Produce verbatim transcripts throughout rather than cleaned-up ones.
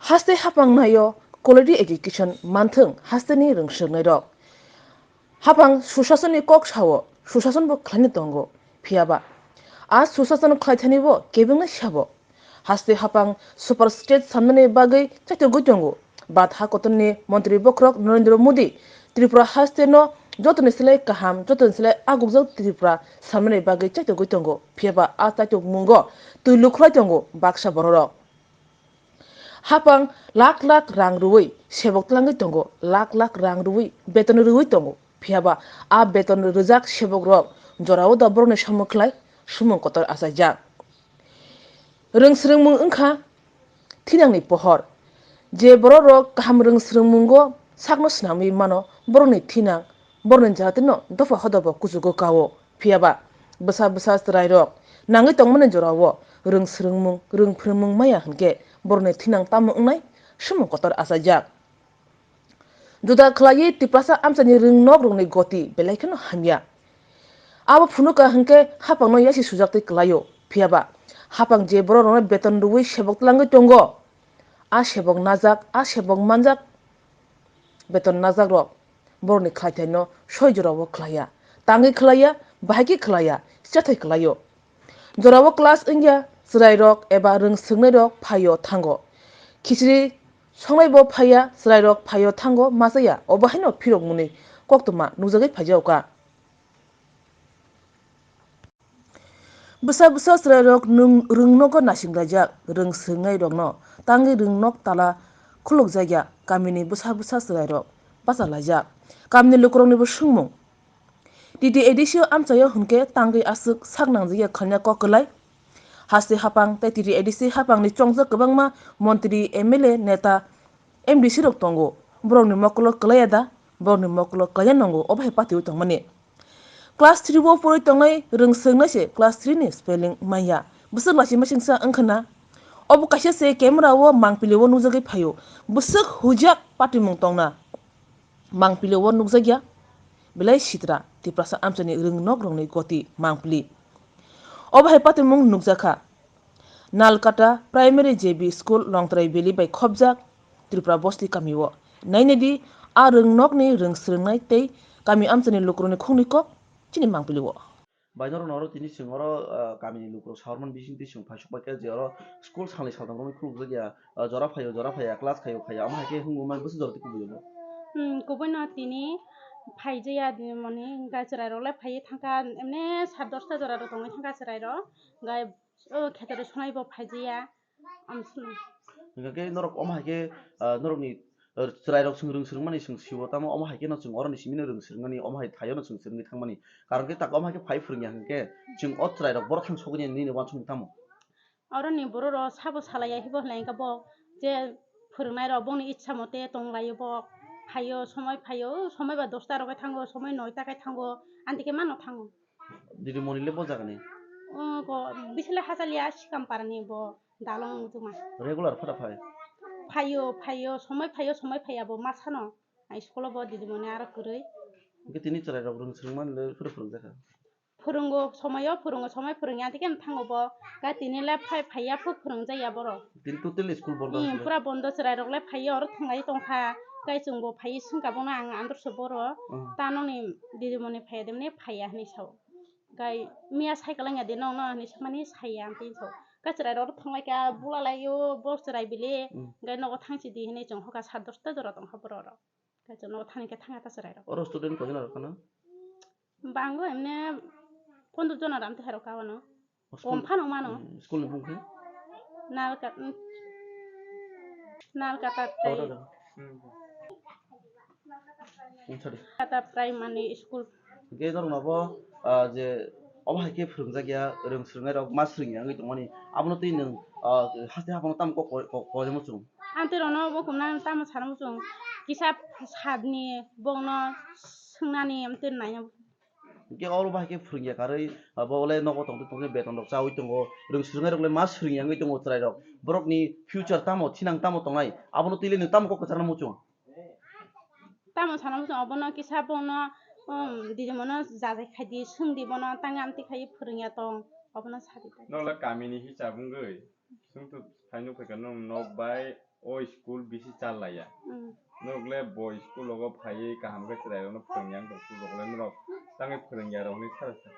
Haste hapang naio quality education manthwng hasteni rwngswrwngnairok. Hapang susasonni kok sao, susasonbo khlaina tongo, phiyaba a susason khlaithanibo kebengno sabo. Haste hapang super state samnani bagwi chaitogwi tongo. Bharat hakotorni montri bokhorok Narendra Modi Tripura hasteno jotoni slai kaham, jotoni slai agukjak Tripura samnani bagwi chaitogwi tongo. Phiyaba a chaitokmungo twi lukhlai tongo baksa bororok. Hapang lakh lakh rang rwui sebok tlangwi tongo, lakh lakh rang rwui beton rwui tongo. Phiyaba a beton rwjak sebokrok jorao da borokni samung khlai sumung kotor achaijak. Rwngswrwngmung wngkha thinangni pohor. Je bororok kaham rwngswrwngmungo sakno swnamwi mano, borokni thinang, borokni jatino dopha hodorbo kuchugo kao. Phiyaba bwsa bwsa chwrairok nangwi tongmani jorao rwngswrwngmung, rwngphrwngmung maya hwnkhe borokni thinang tamo wngnai sumung kotor achaijak. Juda khlaiwi Tiprasa amchaini rwngnokrokni goti belai kheno hamya. Abo phunukha hwnkhe hapangno yasi sujak tei kwlaio. Phiyaba hapang je bororokno beton rwui sebok tlangwi tongo, a sebok najak, a sebok manjak, beton najakrok borokni khlaithaino soi jorao khlaiya, tangwi khlaiya, bahai khe khlaiya, chathai khlaio. Jorao class wngya, chwrairok eba rwngswrwngnairok phaio thango. Khichiri songnaibo phaiya, chwrairok phaio thango, machaya, obo haino phirokmungni koktwma nukjagwi phaijaokha. Bwsa bwsa chwrairok nwng rwngnogo nasinglajak, rwngswrwngnairokno tangwi rwngnok tala khulukjakya, kamini bwsa bwsa chwrairok bachalaijak, kamini lukuroknibo swngmung. T T A D C o amchaio hwnkhe tangwi aswk sak nangjakya khalna kok kwlai. Haste hapang tei T T A D C hapangni chongjak kwbangma montri, M L A, neta, M D C rok tongo. Borokni mokolo kwlaiya da? Borokni mokolo kwlaiya nango, obo hai patio tongmani. Class three o poroi tongnai rwngswrwngnaise class three ni spelling manya. Bwswk lachima singsa wngkhana. Obo kaisa se camera o mangpili o nukjagwi phaio. Bwswk hujak patimung tongna. Mangpili o nukjakya belai sitra Tiprasa amchaini rwngnokrokni goti mangpili. Obo hai patimung nukjakha. Nalkata Primary J B School Longtrai Valley bai khopjak Tripura Bosti kamio. Nainadi a rwngnokni rwngswrwngnai tei kami amchaini lukurokni khungni kok chini mangpili o. Bai norok noro tini chwng oro, ah, kamini lukurok saharman bising twi chwng phaisok bai khe je oro school salni saltong romwi khulukjak ya, ah, jora phaio, jora phaiya, class khaio, phaiya, omo hai khe hwnwi mani bwswk jora twi kubui bo. Hmm, kubui no tini phaijaya mani, hwnkhe chwrai rok le phaiwi thangkha, emne sat dosta jora rok tongwi thangkha chwrai rok, hwnkhe o kheto rok sonai bo phaijaya. Amswkno. Hingkha khe norok omo hai khe, ah, norokni, ah, chwrairok chwng rwng swrwngmani chwng sio, tamo omo hai khe no chwng oroni simino rwng swrwngmani, omo hai thaio no chwng swrwngwi thangmani. Karon khe tak omo hai khe phai phwrwngya hwnkhe chwng o chwrairok borok thang sogwi nini uansukmung tamo? Oroni borok rok sabo salai ya hibo hwnlai khe bo je phwrwngnai rok bongni ichha mote tong laio bo. Phaio, somoi phaio, o somoi ba dosta rok khe thango, somoi noita khe thango, anti khe mano thango. Didimoni le bo jagani? O, ko, bisile hachaliya Sikam parani bo dalong mujuma. Regular phara phai? Phaio, phaio, somoi phaio, somoi phaiya bo masano. Ai school bo didimoni aro kwrwi. Hingke tini chwrai rok rwng swrwngmani le phuru phwrwngjakha? Phwrwngo, somoio phwrwngo, somoi phwrwngya, anti khe thango bo. Ka tini le phai, phaiya phu phwrwngjakya borok. Tini totally school bondo Hmm, asle? Pura bondo chwrai rok le phaiya oro thwnglai tongkha. Kai chwngbo phaiwi swngkha bono ang androso boro. Hmm. Tanoni didimoni phaiya demne phaiya hinwi sao. Gai miya cycle wngya de nokno hinwi swkmani saiya ang tei so. Kachwrai rok thanglaikha bulalaio bo chwrai bili. Hmm. Gai nogo thangsi di hinwi chwng hoka sat dosta jora tongkha borok rok. Gai chwng nogo thangkhe thangya ta chwrai rok. Oro student koi jona rok khana? Bango emne pondro jona ram tei herok ka wano. School Om phano mano. Hmm, school ni bung khe? Nalka-, hmm. Nalkata tei. Oro da. Hmm, sorry. Kata primary school. Hingke norok no bo, ah, je obo hai khe phwrwngjak ya, rwng swrwngnai rok ma swrwng ya wngwi tongmani. Abono tei nwng, ah, haste haphano tamo kok ko-, ko-, koilaimo chwng? Ang tei rokno bo kumna tamo sanamo chwng. Kisa sadni bongno swngnani amtwi naina. Hingke oro bahai khe phwrwngya karwi, abo le nogo tongtwi tongtwi beton rok chaui tongo, rwng swrwngnairok le ma swrwngya wngwi tongo chwrairok. Borokni future tamo, thinang tamo tongnai, abono twi le nwng tamo kok kwcharna muchung? Tamo sana muchung, obono kisa bono, um, didimono jajai khaidi, swngdi bono, tang amtwi khai phwrwngya tong, obono sadi. Norok le kamini hisab wngwi, chwng to phaino phaikha, norok nok bai O school bisi chal laiya. Hmm. Norok le bo school rogo phaiwi kaham khe chwrai rokno phwrwngya wng tong, school rogo le norok tangwi phwrwngya rok hinwi sara sa.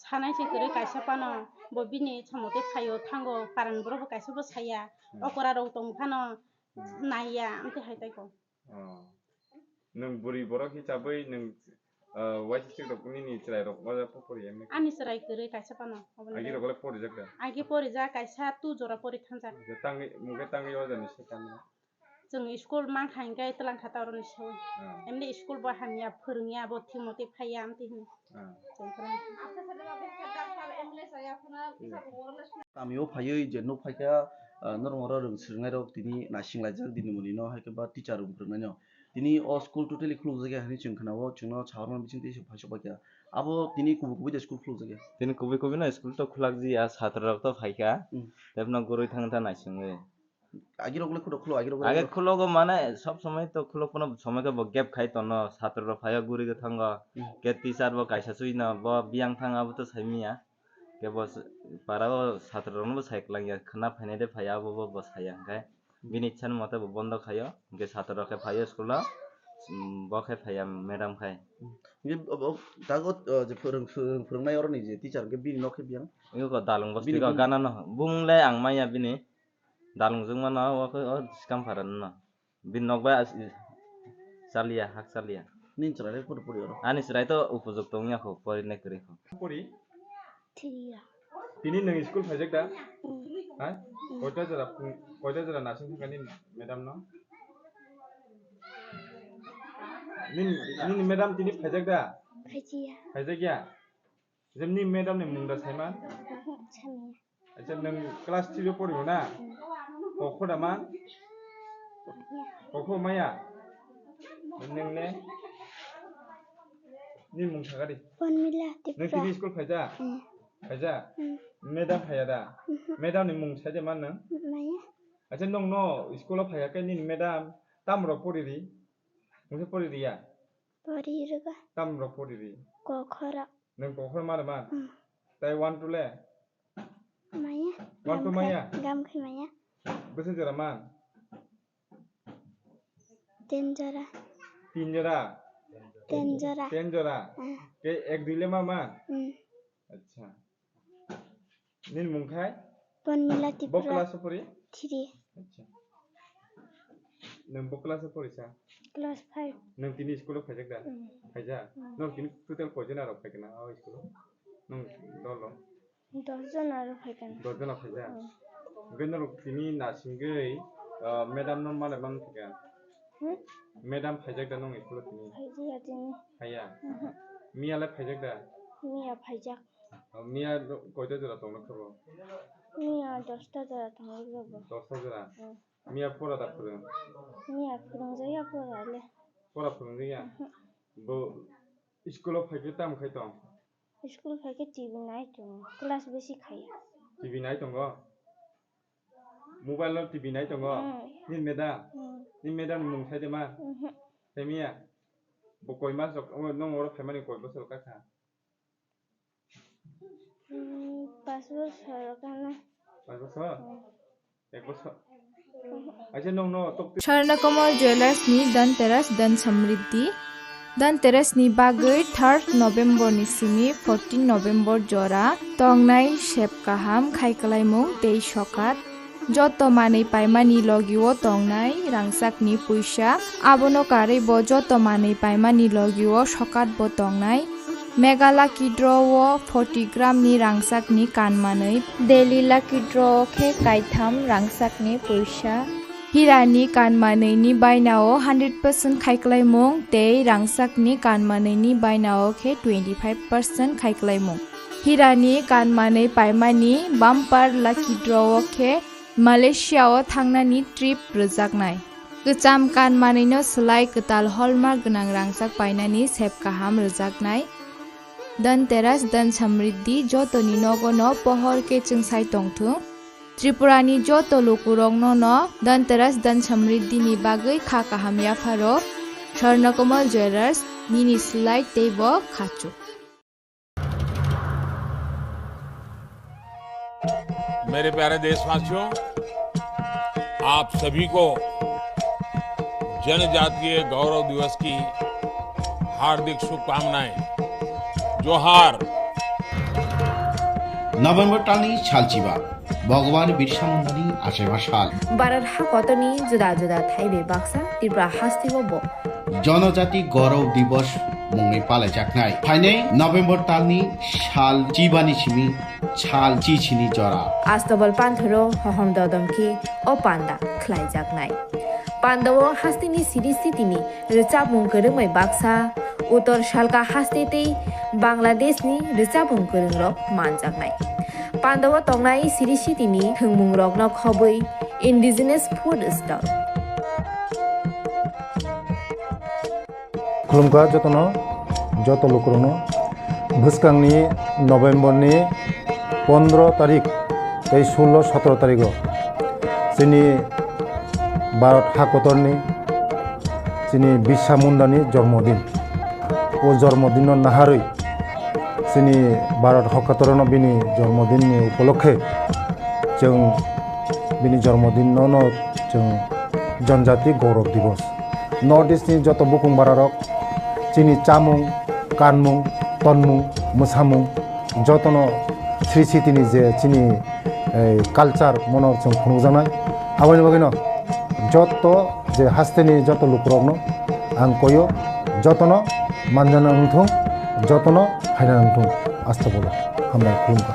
Sanai se kwrwi kaisa phano, bo bini samung tei phaio thango, parani borok bo kaisa bo saya, Hmm. okora rok tong phano Hmm. naiya, amtwi hai tai kok. Oh. Nwng bwrwi borok hisabwi nwng, ah, waisa sikrok nini chwrairok o jaga pori ya? Ani chwrai kwrwi kaisa phano, obo ni Agi bagwi. Rok le porijak da? Agi porijak, kaisa tu jora pori thangjak. Je tangwi, mungke tangwi o jani se kami. Chwng school mankha hinkhe twlang kha ta oroni sawi. Ah. Emni school bo hamya, phwrwngya, bo thik motwi phaiya, amtwi hwnwi. Ah. Chwng kwrwng. Kami o phaiwi je nuk phaikha, ah, norok oro rwng swrwngnairok tini naisinglaijak dinimoni no, hai khe ba teacher rok phwrwngnaino. Tini o school totally khulukjakya hinwi chwng khwnao, chwngno saharmani bisingtwi se phaiso paikha. Abo tini kubui kubui de school khulukjakya? Tini kubui kubui no school to khulakjia, satrarok to phaikha. Hmm. Tei phano gurui thang ta naisingwi. Agirok le khudo khulo, agirok le Age khulo. Khulogo mane sob somoi to khulok phano somoi khe bo gap khai tono, satrarok phaio gurui thango. Hmm. Ke teacher bo kaisa chui no, bo biyang thang abo to saimiya. Kebo s-, para o satrarokno bo sai kwlangya, khwna phainai de phaiya, abo bo, bo saya hwnkhe. Bini ichha ni mote bo bondo khaio, hwnkhe satrarok khe phaio school o, mm, bo khe phaiya madam khai. Hwnkhe bo, bo, tago, o, je phwrwng, phwrwng, phwrwngnai oroni je teacher hwnkhe bini nok khe biyang? Eko dalung bosti Bini o bini gana no, bung le ang maya bini, dalung jwngma no, o khe o Sikampara no. Bini nok bai as-, chaliya, hak chaliya. Nini chwrai le puri puri oro? Ani chwrai to upojukto wngya kho, porinai kwrwi kho. Puri? Thriya. Tini nwng school phaijak da? Mm. Ha? Mm. Koita jora, koita jora nasing thangkha nini madam no? Nini, nini madam tini phaijak da? Phaijiya. Phaijak ya? Je nini madam ni mung da saima? Mhm, samiya. Acha, nwng class three o poribo na? Hmm. Kokho da man? Maya. Kokho maya? Nwng ne? Nini mung sakadi. Ponmila Tripura. Nwng tini school phaija? Hmm. Phaija? Hmm. Madam phaiya da? Mhm. Madam ni mung saide man nwng? Maya. Acha, nwng no school o phaiya khe nini madam tamrok poriri? Mungsa poriri ya? Poriri ba. Tamrok poriri? Kokho rok. Nwng kokho mare man? Hmm. Tai one two le? Maya. One two maya? Gam khai maya. Bwswk jora man? Ten jora. Tin jora? Ten jora. Ten jora. Ah. Ke ek dui le ma man? Hmm. Acha. Nini mung khai? Ponmila Bo Tripura. Class o pori? Three. Acha. Nwng bo class o pori sa? Class five. Nwng tini school o phaijak da? Hmm. Phaijak? Hmm. Nwng tini total koi jona rok phaikha na o school o? Nwng dol o? Dos jona rok phaikha na. Dos jona phaijak? Hmm. Hwnkhe norok tini nasingwi, ah, madam no male man thika? Hmm? Madam phaijak da nwng school o tini? Phaijiya tini. Phaiya? Mhm. Miya le phaijak da? Miya phaijak. Ah, miya koita jora tongna khe bo? Miya dosta jora tongna khe bo. Dosta jora? Hmm. Miya pora da phwrwng? Miya phwrwngjakya pora le. Pora phwrwngjakya? Mhm. Bo school o phaikhe tamo khai tong? School phaikhe T V nai tongo. Class besi khaiya. T V nai tongo? Mobile o T V nai tongo? Hmm. Nini madam? Hmm. Nini madam ni mung sai de ma? Mhm. Sai miya? Bo koi mas rok, nwng oro phaimani koi bosor kakha? Hmm, pas bosor kana. Pas bosor? Hmm. Ek bosor? Acha nwng no tok Swarnakomal Jewellers ni Dhanteras Dhan Samriddhi. Dhanteras ni bagwi third November ni simi fourteen November jora tongnai sep kaham khai kwlaimung tei sokat. Joto manwi paimani logio tongnai rangchakni puisa, abono karwi bo joto manwi paimani logio sokat bo tongnai. Mega Lucky Draw o forty gram ni rangchakni kan manwi, Daily Lucky Draw o khe kaitham rangchakni puisa. Hirani kan manwini bainao hundred percent khaiklaimung tei rangchakni kan manwini bainao khe twenty five percent khaiklaimung. Hirani kan manwi paimani bumper lucky draw o khe Malaysia o thangnani trip rwjaknai. Kwcham kan manwino swlai kwtal hallmark gwnang rangchak painani sep kaham rwjaknai. Dhanteras Dhan Samriddhi jotoni nogo no pohor khe chwngsai tongthung. Tripura ni joto lukurok no no Dhanteras Dhan Samriddhi ni bagwi kha kaham yapharo. Swarnakomal Jewellers, nini swlai tei bo khachuk. मेरे प्यारे देशवासियों, आप सभी को जनजातीय गौरव दिवस की हार्दिक शुभकामनाएं। जोहार। November talni salchiba, Bhagwan Birsa Mundani achaiba sal. Bharat hakotorni juda juda thaibai baksa Tripura hasteo bo Jonojati Gaurav Divas mungwi palaijaknai. Phainai November talni sal chibani simi sal chichini jora. Astobal panthoro hohom dodom khe o panda khlaijaknai. Pandao hasteni siri sitini rwchapmung kwrwngbai baksa, Uttor Salka haste tei Bangladeshni rwchapmung kwrwngrok manjaknai. Pandao tongnai siri sitini thwngmungrokno khobwi indigenous food stall. Khulumkha jotono, joto lukurokno. Bwskangni November ni pondro tarik tei sullo sotro tarigo chini Bharat hakotorni chini Birsa Mundani jormodin. O jormodinno naharwi chini Bharat hakotorno bini jormodinni upolokhe chwng bini jormodinno no chwng Janjati Gaurav Divas. North East ni joto bukung bararok chini chamung, kanmung, tonmung, mwsamung jotono sri sitini je chini, eh, culture mono chwng phunukjaknai. Aboni bagwino joto je hasteni joto lukurokno ang koyo, jotono manjana wngthung, jotono phaina wngthung. Astobolo hambai khulumkha.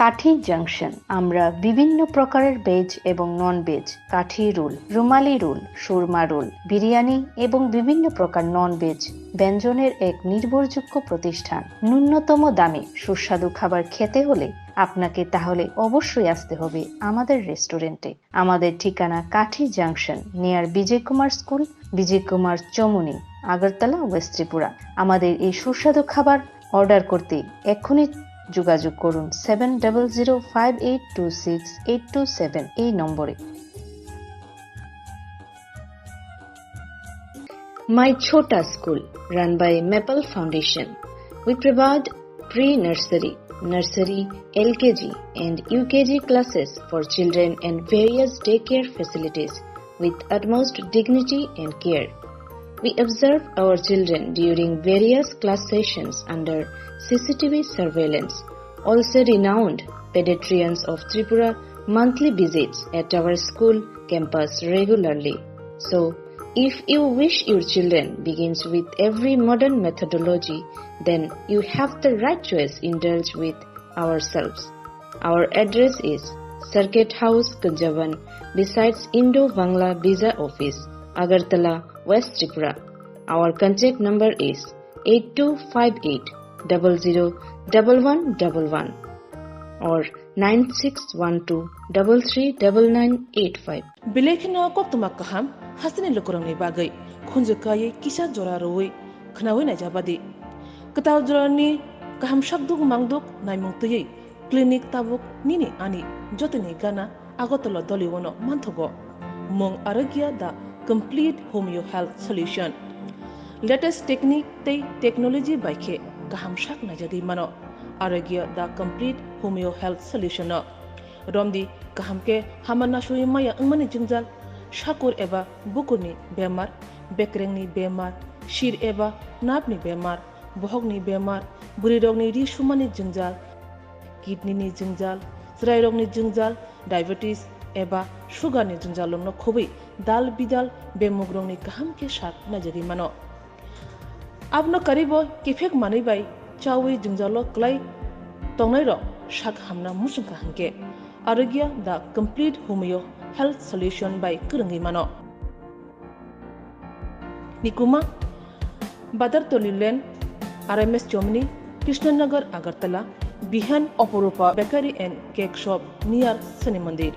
কাঠি জাংশন। আমরা বিভিন্ন প্রকারের ভেজ এবং non veg, কাঠি রোল, রুমালি রোল, সুরমা রোল, বিরিয়ানি এবং বিভিন্ন প্রকার non veg ব্যঞ্জনের এক নির্ভরযোগ্য প্রতিষ্ঠান। ন্যূনতম দামে সুস্বাদু খাবার খেতে হলে আপনাকে তাহলে অবশ্যই আসতে হবে আমাদের রেস্টুরেন্টে। আমাদের ঠিকানা কাঠি junction, near Bijoy Kumar school, Bijoy Kumar Chowmuhani, Agartala, west Tripura. আমাদের এই সুস্বাদু খাবার অর্ডার করতে এক্ষুনি যোগাযোগ করুন seven double zero five eight two six eight two seven এই নম্বরে। My Chhota School, run by Maple Foundation. We provide pre-nursery, nursery, L K G and U K G classes for children and various daycare facilities with utmost dignity and care. We observe our children during various class sessions under C C T V surveillance. Also renowned pediatricians of Tripura monthly visits at our school campus regularly. So, if you wish your children begins with every modern methodology, then you have the right choice. Indulge with ourselves. Our address is Circuit House, Kunjaban, besides Indo-Bangla Visa Office, Agartala, West Tripura. Our contact number is eight two five eight double zero double one double one or nine six one two double three double nine eight five. Belai kheno koktwma kaham hasteni lukurokni bagwi khunju kaiwi kisa jora rwui khwnaui naijabadi. Kwtal jorani kaham sakduk mangduk naimung twiwi clinic tabuk nini ani jotoni gana Agartala Doliwono manthogo. Mung Arogya the complete homeo health solution. Latest technique tei technology bai khe kaham sak naijagwi mano Arogya the complete homeo health solution no. Romdi kaham khe hama nasui maya wngmani jwngjal, sakur eba bukurni bemar, bekrengni bemar, sir eba napni bemar, bohokni bemar, bwrwirokni ri sumani jwngjal, kidney ni jwngjal, chwrairokni jwngjal, diabetes eba sugar ni jwngjal rokno khobwi dal bidal bemugrokni kaham khe sak naijagwi mano. Abono karibo kiphek manwi bai chawi jwngjalo kwlai tongnairok sak hamna muchungkha hwnkhe Arogya the complete homeo health solution bai kwrwngwi mano. Nikuma, Badartoli Lane, R M S Chomni, Krishnanagar, Agartala, Bihan, Oporupa Bakery and Cake Shop near Shani Mandir.